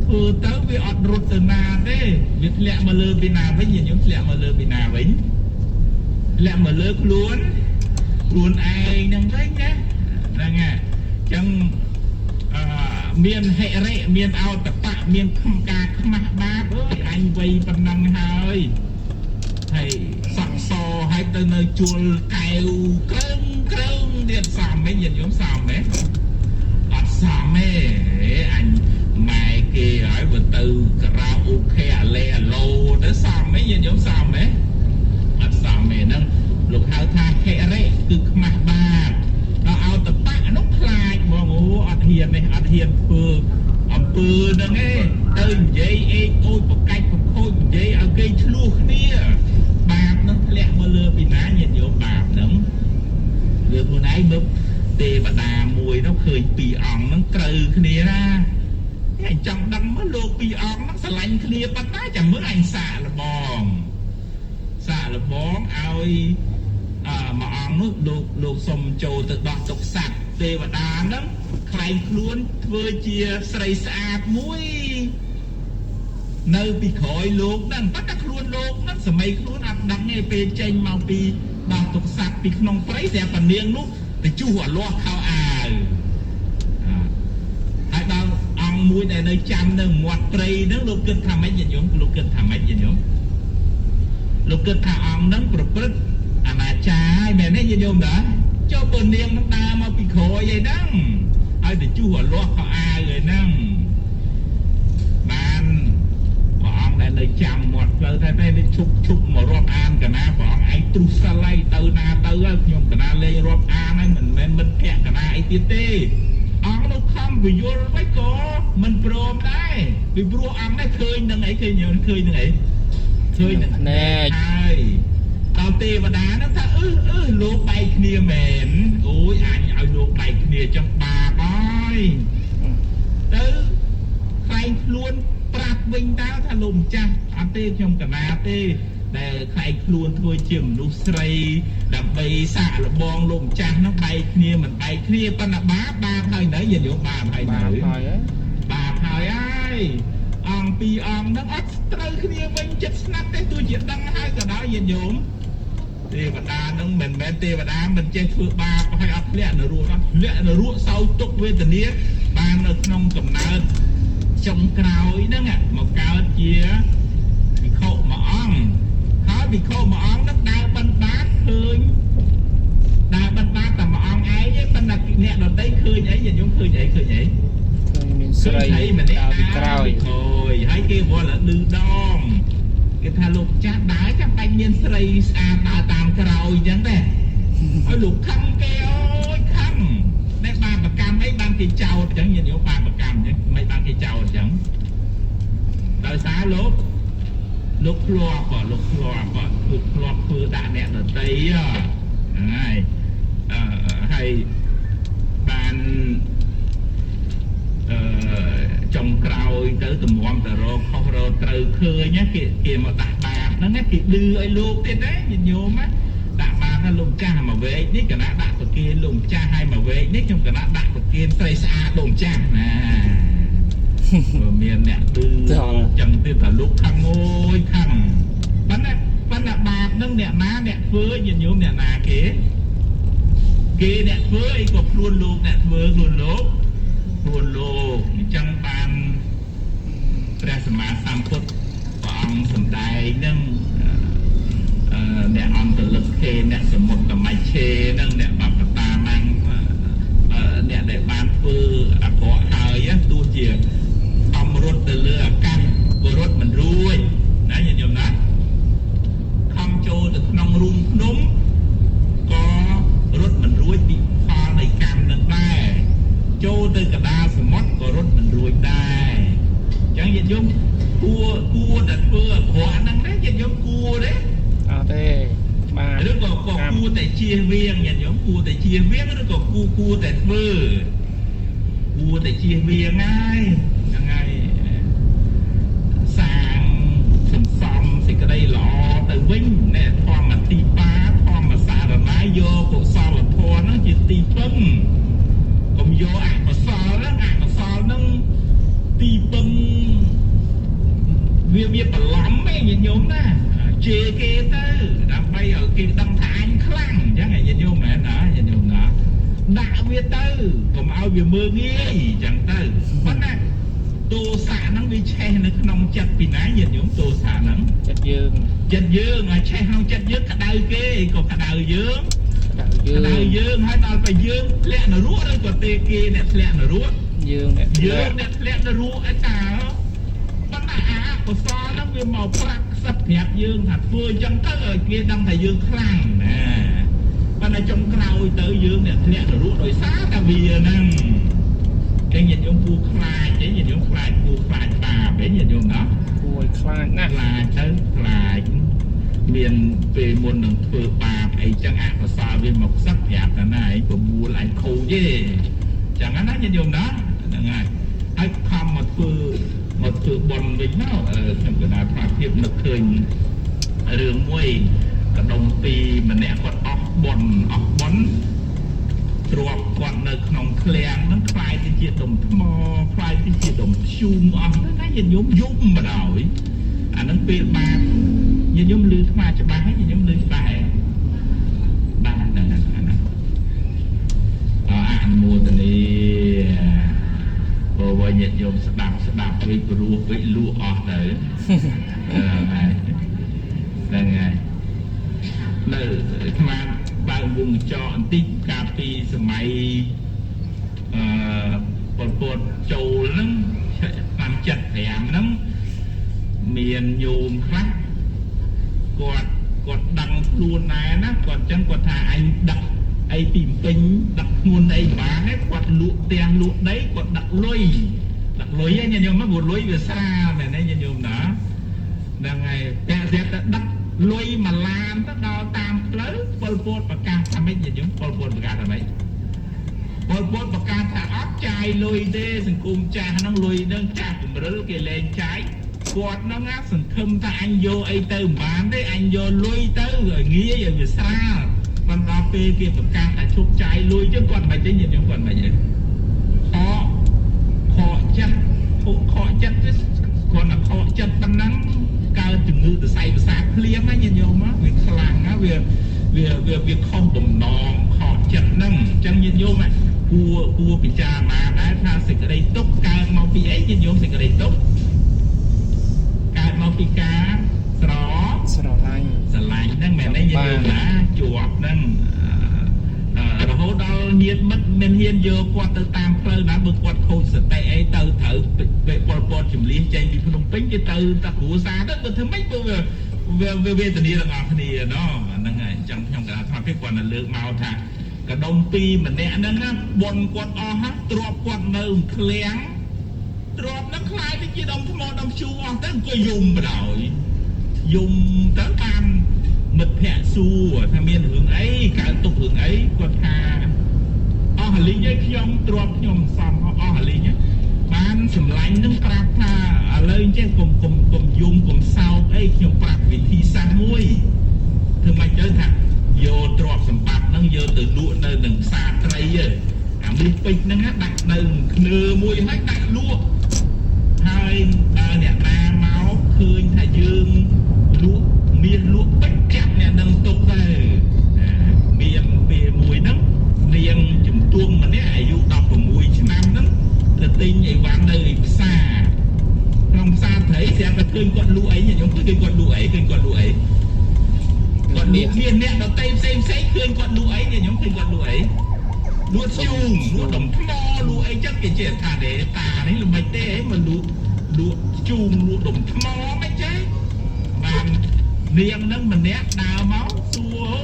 ធ្វើទៅវាអត់រត់ទៅណាទេវាធ្លាក់មកលើពីណាវិញញាតិញោមធ្លាក់មកលើពីណាវិញធ្លាក់មកលើខ្លួនខ្លួនឯងហ្នឹងវិញណាហ្នឹងហើយអញ្ចឹងអឺមានហិរិមានអោតបៈមានខំការខ្មាស់បាបអើយអញវ័យប៉ុណ្ណឹងហើយហើយសក់សហើយទៅនៅជួលកែវក្រើងក្រើងទៀតសមវិញញាតិញោមសមទេ អត់សមទេអញម៉ែគេហើយបើទៅការ៉ាអូខេអាឡេអាឡូទៅសមទេញាតិញោមសមទេអត់សមទេហ្នឹងលោកហៅថាហិរិគឺខ្មាស់បាបដល់អោតបៈនោះខ្លាចហ្មងអូអត់ហ៊ានទេអត់ហ៊ានធ្វើអំពើហ្នឹងទេទៅនិយាយអេកអូចប្រកាច់ប្រខូចនិយាយឲ្យគេឆ្លោះគ្នាបាបហ្នឹងធ្លាក់មកលើពីណាញាតិញោមបាបហ្នឹង លើខ្លួនឯងមើលទេវតាមួយនោះឃើញពីរអង្គហ្នឹងត្រូវគ្នាណាអញចង់ដឹងមើលលោកពីរអង្គហ្នឹងស្រឡាញ់គ្នាប៉ុណ្ណាចាំមើលអញសាកល្បងសាកល្បងឲ្យអឺមួយអង្គនោះលោកលោកសុំចូលទៅដោះទុកសัตว์ទេវតាហ្នឹងខ្លែងខ្លួនធ្វើជាស្រីស្អាតមួយនៅពីក្រោយលោកហ្នឹងប៉ុន្តែខ្លួនលោកហ្នឹងសម័យខ្លួនអត់ដឹងទេពេលចេញមកពីដោះទុកសัตว์ពីក្នុងព្រៃស្រាប់តែនាងនោះទៅជុះអាលាស់ខោអាវហើយដល់អង្គមួយដែលនៅចាំនៅមាត់ព្រៃហ្នឹងលោកគិតថាម៉េចញាតិញោមលោកគិតថាម៉េចញាតិញោមលោកគិតថាអង្គហ្នឹងប្រព្រឹត្តអនាចារហើយមែនទេញាតិញោមតាចុះបើនាងហ្នឹងដើរមកពីក្រោយអីហ្នឹងហើយទៅជុះអាលាស់ខោអាវអីហ្នឹងបានព្រះអង្គដែលនៅចាំមាត់ផ្លូវថាតែនេះឈប់ឈប់មករាប់អានកណាព្រះអង្គឯងទ្រុះសិលហើយទៅណាទៅហើយខ្ញុំកណាលេងរាប់អានហើយមិនមែនមិត្តភក្តិកណាអីទៀតទេអង្គនោះខំពយល់ໄວក៏មិនព្រមដែរពីព្រោះអង្គនេះឃើញនឹងអីឃើញឃើញនឹងអីឃើញនឹង ភ្នែក ហើយដល់ទេវតាហ្នឹងថាអឺអឺលោកបែកគ្នាមែនអូយអញឲ្យលោកបែកគ្នាចឹងបាបហើយទៅខ្លែងខ្លួនប្រាប់វិញតើថាលោកម្ចាស់អត់ទេខ្ញុំកណាទេដែលខ្លែងខ្លួនធ្វើជាមនុស្សស្រីដើម្បីសាកល្បងលោកម្ចាស់ហ្នឹងបែកគ្នាមិនបែកគ្នាប៉ុន្តែបាបបាបហើយនៅញាតិញោមបាបហើយនៅ បាបហើយហ៎ បាបហើយហើយអង្គពីរអង្គហ្នឹងអត់ត្រូវគ្នាវិញចិត្តស្នាប់ទេទោះជាដឹងហើយក៏ដោយញាតិញោមទេវតាហ្នឹងមិនមែនទេវតាមិនចេះធ្វើបាបហើយអត់ធ្លាក់នរកអត់ធ្លាក់នរកសោយទុក្ខវេទនាបាននៅក្នុងកំណើតចុងក្រោយហ្នឹងមកកើតជាភិក្ខុមួយអង្គហើយភិក្ខុមួយអង្គហ្នឹងដើរបិណ្ឌបាតឃើញដើរបិណ្ឌបាតតែមួយអង្គឯងទេប៉ុន្តែអ្នកដទៃឃើញអីញាតិញោមឃើញអីឃើញអី ឃើញមានស្រី ម្នាក់ ដើរពីក្រោយ ក្រោយហើយគេវល់លឺដងគេថាលោកចាស់ដើរចាំបាច់មានស្រីស្អាតដើរតាមក្រោយអញ្ចឹងដែរហើយលោកខឹងគេអូយខឹងតែបាបកម្មអីបានគេចោតអញ្ចឹងញាតិញោមបាបកម្មអញ្ចឹងមិនបានគេចោតអញ្ចឹងដោយសារលោកលោកធ្លាប់លោកធ្លាប់ធ្វើធ្លាប់ធ្វើដាក់អ្នកដតីហ្នឹងហើយអឺហើយបាន អឺចុងក្រោយទៅតម្រាំទៅរកខុសរកត្រូវឃើញណាគេគេមកដាក់បាបហ្នឹងណាគេឌឺឲ្យលោកទៀតណាញាតិញោមណាដាក់បាបថាលោកម្ចាស់មកវែកនេះកណាដាក់ប្រគិនលោកម្ចាស់ឲ្យមកវែកនេះខ្ញុំកណាដាក់ប្រគិនស្រីស្អាតលោកម្ចាស់ណា បើមានអ្នកឌឺចឹងទៀតថាលោកខឹងអូយខឹងប៉ុន្តែប៉ុន្តែបាបហ្នឹងអ្នកណាអ្នកធ្វើញាតិញោមអ្នកណាគេគេអ្នកធ្វើអីក៏ខ្លួនលោកអ្នកធ្វើខ្លួនលោក ខ្លួនលោកអញ្ចឹងបានព្រះសម្មាសម្ពុទ្ធព្រះអង្គសម្ដែងនឹងអឺអ្នកអន្តលឹកខេអ្នកសមុទ្រមច្ឆេនឹងអ្នកបបតាម៉ាំងអ្នកដែលបានធ្វើអាក្រក់ហើយទោះជាអំរត់ទៅលើអាកាសក៏រត់មិនរួចណាញាតិញោមណាខំចូលទៅក្នុងរូងភ្នំក៏រត់មិនរួចពីផលនៃកម្មនឹងដែរ ចូលទៅកដាលសមុទ្រក៏រត់មិនរួចដែរអញ្ចឹងញាតិញោមគួរគួរតែធ្វើអាក្រក់ហ្នឹងណាញាតិញោមគួរទេ អត់ទេបាប ឬក៏ក៏គួរតែជៀសវាងញាតិញោមគួរតែជៀសវាងឬក៏គួរគួរតែធ្វើគួរតែជៀសវាងហើយហ្នឹងហើយសាងសន្សំសេចក្តីល្អទៅវិញណែធម្មទីបាធម្មសារណាយកកុសលធម៌ហ្នឹងជាទីពឹង កុំយកអកុសលហ្នឹងអកុសលហ្នឹងទីពឹង វាបន្លំឯងញាតិញោមណាជេរគេទៅដើម្បីឲ្យគេដឹងថាអញខ្លាំងអញ្ចឹងឯងញាតិញោមមែនណាញាតិញោមណាដាក់វាទៅកុំឲ្យវាមើងងាយអញ្ចឹងទៅប៉ុន្តែទោសៈហ្នឹងវាឆេះនៅក្នុងចិត្តពីណាញាតិញោមទោសៈហ្នឹង ចិត្តយើង ចិត្តយើងឲ្យឆេះក្នុងចិត្តយើងក្តៅគេក៏ក្តៅយើង ក្តៅយើ ក្តៅ ង យើងហើយដល់ទៅយើងធ្លាក់នរកឬក៏ទេគេអ្នកធ្លាក់នរក យើងអ្នក យើងអ្នកធ្លាក់នរកអីតាប៉ុន្តែអាកុសលហ្នឹងវាមកប្រាក់ខ្សឹបប្រាប់យើងថាធ្វើអញ្ចឹងទៅឲ្យគេដឹងថាយើងខ្លាំងណាប៉ុន្តែចុងក្រោយទៅយើងអ្នកធ្លាក់នរកដោយសារតែវាហ្នឹងគេញាតិញោមគួរខ្លាចទេញាតិញោមខ្លាចគួរខ្លាចបាបទេញាតិញោមណា គួរឲ្យខ្លាចណាស់ ខ្លាចទៅខ្លាចមានពេលមុននឹងធ្វើបាបអីចឹងអកុសលវាមកខ្សឹបប្រាប់តែណាឯងប្រមូលឯងខូចទេចឹងណាញាតិញោមណាហ្នឹងហើយហើយខំមកធ្វើមកធ្វើបុណ្យវិញមកអឺខ្ញុំកណាថាភាពនឹកឃើញរឿងមួយកដុំពីម្នាក់គាត់អស់បុណ្យអស់បុណ្យទ្របគាត់នៅក្នុងឃ្លាំងហ្នឹងខ្លាយទៅជាដុំថ្មខ្លាយទៅជាដុំធ្យូងអស់ទៅណាញាតិញោមយំបណ្ដោយ អាហ្នឹងពេលបាបញាតិញោមឮថ្មច្បាស់ហើយញាតិញោមឮច្បាស់ហើយបាទហ្នឹងហើយអាហ្នឹងអអនុមោទនីបើវិញញាតិញោមស្ដាប់ស្ដាប់វិញព្រោះវិញលក់អស់ទៅអឺហើយហ្នឹងហើយនៅអាត្មាបើកវងកញ្ចក់បន្តិចកាលពីសម័យអឺប៉ុលពតចូលហ្នឹងឆ្នាំ75ហ្នឹង មានញោមខ្លះគាត់គាត់ដឹងខ្លួនដែរណាគាត់ចឹងគាត់ថាអញដឹកអីពីពេញដឹកធ្ងន់អីបានទេគាត់លក់ផ្ទះលក់ដីគាត់ដឹកលុយដឹកលុយហ្នឹងញាតិញោមមកព្រោះលុយវាស្រាលមែនទេញាតិញោមណាហ្នឹងហើយតែស្រាប់តែដឹកលុយមួយឡានទៅដល់តាមផ្លូវប៉ុលពតប្រកាសថាម៉េចញាតិញោមប៉ុលពតប្រកាសថាម៉េច ពលពតប្រកាសថាអត់ចាយលុយទេសង្គមចាស់ហ្នឹងលុយហ្នឹងចាស់ជំរិលគេលែងចាយគាត់ហ្នឹងណាសង្ឃឹមថាអញយកអីទៅមិនបានទេអញយកលុយទៅឲ្យងាយឲ្យវាស្រាលប៉ុន្តែពេលគេប្រកាសថាឈប់ចាយលុយចឹងគាត់មិនទេញាតិញោមគាត់មិនទេខកខកចិត្តខកខកចិត្តទេគាត់តែខកចិត្តប៉ុណ្ណឹងកើតជំងឺសរសៃប្រសាទភ្លាមណាញាតិញោមណាវាខ្លាំងណាវាវាវាវាខុសបំណងខកចិត្តហ្នឹងអញ្ចឹងញាតិញោមណា គួរគួរពិចារណាដែរថាសេចក្តីទុក្ខកើតមកពីអីញាតិញោមសេចក្តីទុក្ខកើតមកពីការស្រ ស្រឡាញ់ ស្រឡាញ់ហ្នឹងមែនទេញាតិញោមណាជាប់ហ្នឹងអឺរហូតដល់ញាតិមិត្តមិនហ៊ានយកគាត់ទៅតាមផ្លូវណាបើគាត់ខូចសតិអីទៅត្រូវពេលប៉ុលពតជំលះចេញពីភ្នំពេញគេទៅតែគ្រួសារទៅបើធ្វើម៉េចបើវាវាវេទនាទាំងអស់គ្នាណោះហ្នឹងហើយអញ្ចឹងខ្ញុំក៏ថាពេលគាត់នៅលើកមកថា កដុំពីរម្នាក់ហ្នឹងណាបុនគាត់អស់ហាទ្របគាត់នៅឃ្លាំងទ្របហ្នឹងខ្លាយទៅជាដុំថ្មដុំជូរអស់ទៅអង្គុយយំបណ្ដោយយំទៅតាមមិត្តភ័ក្តិសួរថាមានរឿងអីកើតទុករឿងអីគាត់ថាអស់អាលីងឯងខ្ញុំទ្របខ្ញុំសំអស់អាលីងបានសម្លាញ់ហ្នឹងប្រាប់ថាឥឡូវអញ្ចឹងកុំកុំកុំយំកុំសោកអីខ្ញុំប្រាប់វិធីសាស្ត្រមួយ ធ្វើម៉េចទៅថាយកទ្រព្យសម្បត្តិហ្នឹងយកទៅលក់នៅនឹងផ្សារត្រីហ៎អាមាសពេជ្រហ្នឹងណាដាក់នៅឃ្នើមួយហើយដាក់លក់ហើយបើអ្នកណាមកឃើញថាយើងលក់មាសលក់ពេជ្រចាប់អ្នកនឹងទុកទៅណាមានពេលមួយហ្នឹងនាងជំទង់ម្នាក់អាយុ16ឆ្នាំហ្នឹងទៅទិញអីវ៉ាន់នៅឯផ្សារក្នុងផ្សារត្រីស្រាប់តែឃើញគាត់លក់អីខ្ញុំឃើញគាត់លក់អីឃើញគាត់លក់អី គាត់លក់មានអ្នកដតីផ្សេងផ្សេងឃើញគាត់លក់អីខ្ញុំឃើញគាត់លក់អីលក់ជូងលក់ដុំថ្មលក់អីចឹងគេចេះថាទេតានេះល្មិចទេអីមកលក់លក់ជូងលក់ដុំថ្មមិនចេះបាននាងនឹងម្នាក់ដើរមកសួរ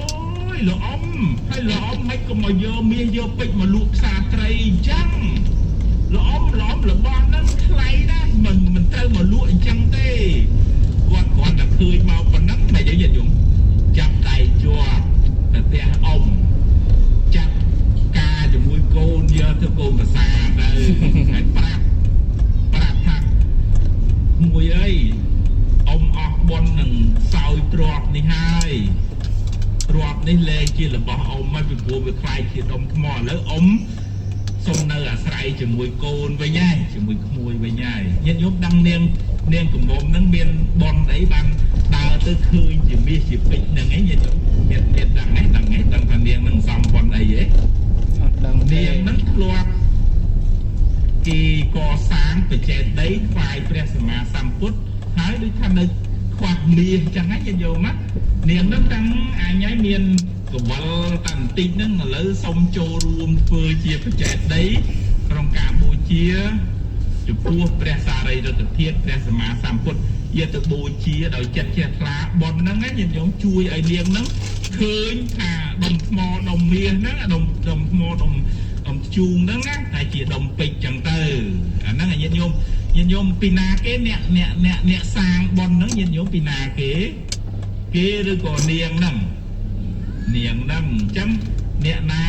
អូយលោកអ៊ំហើយលោកអ៊ំមិនក៏មកយកមាសយកពេជ្រមកលក់ផ្សារត្រីអញ្ចឹងលោកអ៊ំលោកអ៊ំរបស់ហ្នឹងថ្លៃណាស់មិនមិនត្រូវមកលក់អញ្ចឹងទេគាត់គ្រាន់តែឃើញមកប៉ុណ្ណឹងមិនអីញាតិញោម ចាប់ដៃជាប់ទៅផ្ទះអ៊ំចាប់ការជាមួយកូនយកទៅកូនប្រសាទៅហើយប្រាប់ប្រាប់ថាមួយអីអ៊ំអស់បុណ្យនឹងសោយទ្រពនេះហើយទ្រពនេះលែងជារបស់អ៊ំហើយពីព្រោះវាខ្លាយជាដុំថ្មឥឡូវអ៊ំសុំនៅអាស្រ័យជាមួយកូនវិញហើយជាមួយក្មួយវិញហើយញាតិញោមដឹងនាង នាងកំមុំហ្នឹងមានបនអីបានដើរទៅឃើញជាមាសជាពេជ្រហ្នឹងឯងញាតិញោមមានមានដឹងឯងដឹងឯងដឹងថានាងហ្នឹងសំបនអីឯង អត់ដឹងទេ នាងហ្នឹងធ្លាប់គេកសាងបច្ចេតីថ្វាយព្រះសម្មាសម្ពុទ្ធហើយដូចថានៅខ្វះមាសចឹងណាញាតិញោមណានាងហ្នឹងតាំងអញហើយមានកវលតាំងបន្តិចហ្នឹងឥឡូវសុំចូលរួមធ្វើជាបច្ចេតីក្នុងការបូជាចំពោះព្រះសារីរិទ្ធធាតុព្រះសម្មាសម្ពុទ្ធយកទៅបូជាដោយចិត្តជ្រះថ្លាបុណ្យហ្នឹងណាញាតិញោមជួយឲ្យនាងហ្នឹងឃើញថាដុំថ្មដុំមាសហ្នឹងដុំដុំថ្មដុំដុំធ្យូងហ្នឹងណាតែជាដុំពេជ្រចឹងទៅអាហ្នឹងញាតិញោមញាតិញោមពីណាគេអ្នកអ្នកអ្នកអ្នកសាងបុណ្យហ្នឹងញាតិញោមពីណាគេគេឬក៏នាងហ្នឹងនាងហ្នឹងអញ្ចឹងអ្នកណា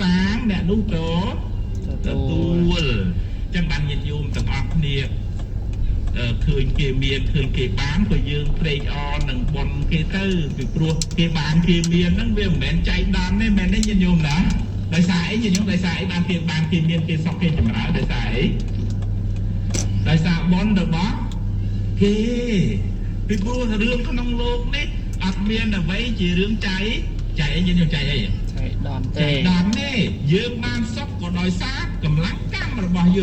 សាងអ្នកនោះក៏ ទ ទ ទួល ទួលចឹងបានញាតិញោមទាំងអស់គ្នាអឺឃើញគេមានឃើញគេបានក៏យើងត្រេកអរនឹងបុណ្យគេទៅពីព្រោះគេបានគេមានហ្នឹងវាមិនមែនចៃដន្យទេមែនទេញាតិញោមណាដោយសារអីញាតិញោមដោយសារអីបានគេបានគេមានគេសុខគេចម្រើនដោយសារអីដោយសារបុណ្យរបស់គេពីព្រោះរឿងក្នុងលោកនេះអត់មានអ្វីជារឿងចៃចៃអីញាតិញោមចៃអី ចៃដន្យ ចៃ ទេ ដន្យទេយើងបានសុខក៏ដោយសារកម្លាំងកម្មរបស់យើង។